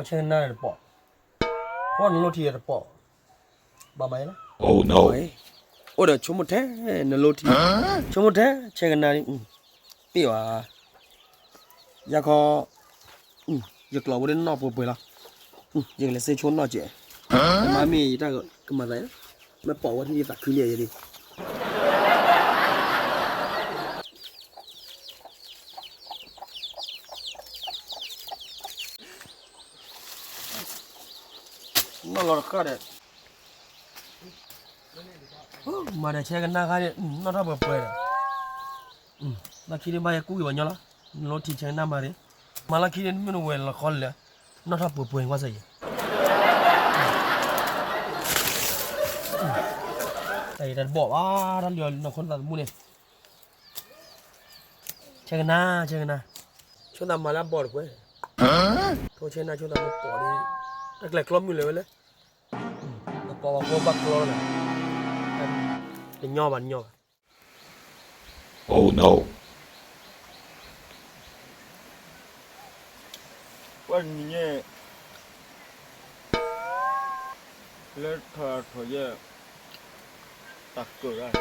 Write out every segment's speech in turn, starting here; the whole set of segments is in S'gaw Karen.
ဆဲကနါတပိာ်, ဖီနလိထံတပိာ်, ဘၣ်မၤလၢ, အိၣ်ဒီးဆိကမိၣ်ထဲ နလိထံ, ဆိကမိၣ်ထဲ ဆဲကနါ, ပ့ၢ်ဝဲ, ယၤခီ, ယကျိးဝဲဒၣ်နီၢ်ပှဲၤပှဲၤလီၤ, ယကလဲၤစ့ဆိနီၢ်ကဲး, မၤမ့ၢ်ယတၢ်ကမၤသး, မ့ၢ်ပိာ်ဝဲထံသးခုလံယဒ် နီၢ်လီၤတဃၣ်ဒီး, မၤဒီးဆဲကနါခါန့ၣ် နီၢ်ထီၣ်ပှဲၤပှဲၤဒီး, လီၢ်ခံဒ်ဘၣ်ယကူၣ်က့ၤပှၤညီလီၤ, နလိထံဆဲကနါမၤဒ်, မၤလီၢ်ခံဒ်မ့ၢ်နဝဲၤလီၤခီလၢာ်, နီၢ်ထီၣ်ပှဲၤပှဲၤကွၢ်စၢ်ယဲၤ, တၢ်ယတၢ်တဘီၣ်ဘၣ် တၢ်လၢနီၢ်ခိသးသမူန့ၣ် ဆဲကနါ, ဆဲကနါ, ဆိသးမၤလၢအဘီၣ်တကွဲၢ်, ထိဆဲနါဆိသးမ့ၢ်ပိာ်ဒီး, တၢ်ကျဲၤကျီမုၢ်လၢၤဝဲလဲၣ်, တပိာ်ဘၣ်ဃိဘၣ်ကျီလီၤ, တညီဘၣ်တညီဘၣ်, ပှၤနံၤညါ လၢထီၣ်ထီၣ်ယဲၢ် တၢ်ကၢၣ်ဒၣ်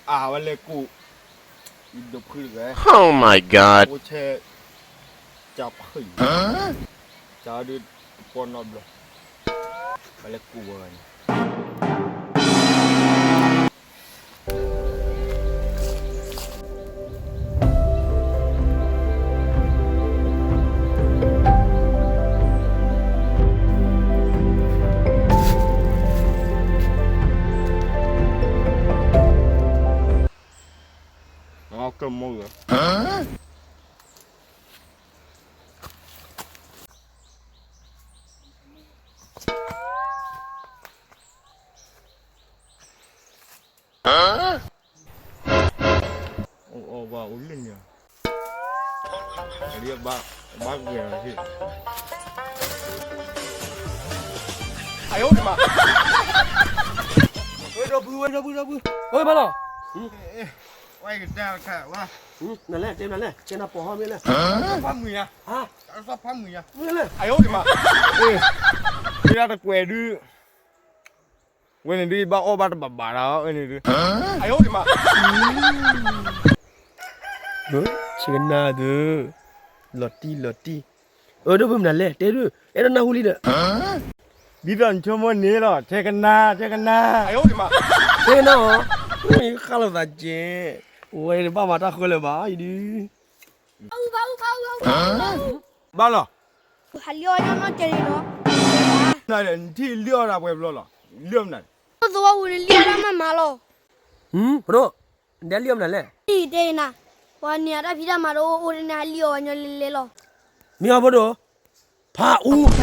အဝဲလဲၤကူၣ် ယဒိးဖုတဂၤ Oh my god အိၣ်ဆဲ ကၢ်ဖုၣ် ကၢ်ဒုးတပီၢ်နီတဘျီ ဝဲလဲၤကူၣ်ဝဲန့ၣ် ကၢၢ်မိၢ်ဂၤ အိၣ်ဘၣ်အိၣ်လၢညါ ဘၣ်ဂ့ၤ ဝဲဒီပုၢ် ဝဲဒီပုၢ် ဒီပုၢ် ဝဲဘၣ်လီၤ ဝဲကတၢၢ်ခါဝဲ နလဲၣ် တဲနလဲၣ် တဲနပိာ်ဟီမ့ၢ်လဲၣ် ဖးမုၢ်ညါ ဖးမုၢ်ညါ မ့ၢ်လဲၣ် မ့ၢ်တကွဲးဒုး ဝဲန့ၣ်ဒုး ဘၣ်အီၣ်ဘၣ်တဘၣ်ဘၣ်ဒီး ဝဲန့ၣ်ဒုး ဆ့ကနါဒုး လီၤတံၢ်လီၤတံၢ် အၢ ဒီပုၢ်မနုၤလဲၣ် တဲဒုး အဲၣ်ဒိးနၢ်ဟူလံဒီး ဒ်သိးနဆိကမိၣ်န့ၣ်လီၤ ဆဲကနါ ဆဲကနါ ဆဲကနါဧၢ ဃၣ်လိာ်သးကဲ ဝဲန့ၣ်ဘၣ်မၤတၢ်ဃၢလၢၤဘၣ်အံၤဒုး ဘၣ်လီၤ ဟးလံၣ်အီၣ်ညီနီၢ်ကဲလံလီၤ နထံၣ်လံၣ်အီၣ်ဒၣ်ပှဲၤဘျီလီၤ လံၣ်အီၣ်မနုၤ သဝီပူၤန့ၣ်လံၣ်အီၣ်တၢ်မၤမၤလီၤ ပဒိၣ် နတဲလံၣ်အီၣ်မနုၤလဲၣ် တဲနၤ ပှၤန့ၣ်အတၢ်ဖံးတၢ်မၤတအိၣ်အိၣ်ဒ်န့ၣ် ဟးလံၣ်အီၣ်ဝဲညီလဲၤလဲၤလီၤ မ့ၢ်အီၤပဒိၣ် ဖးအူ ဆ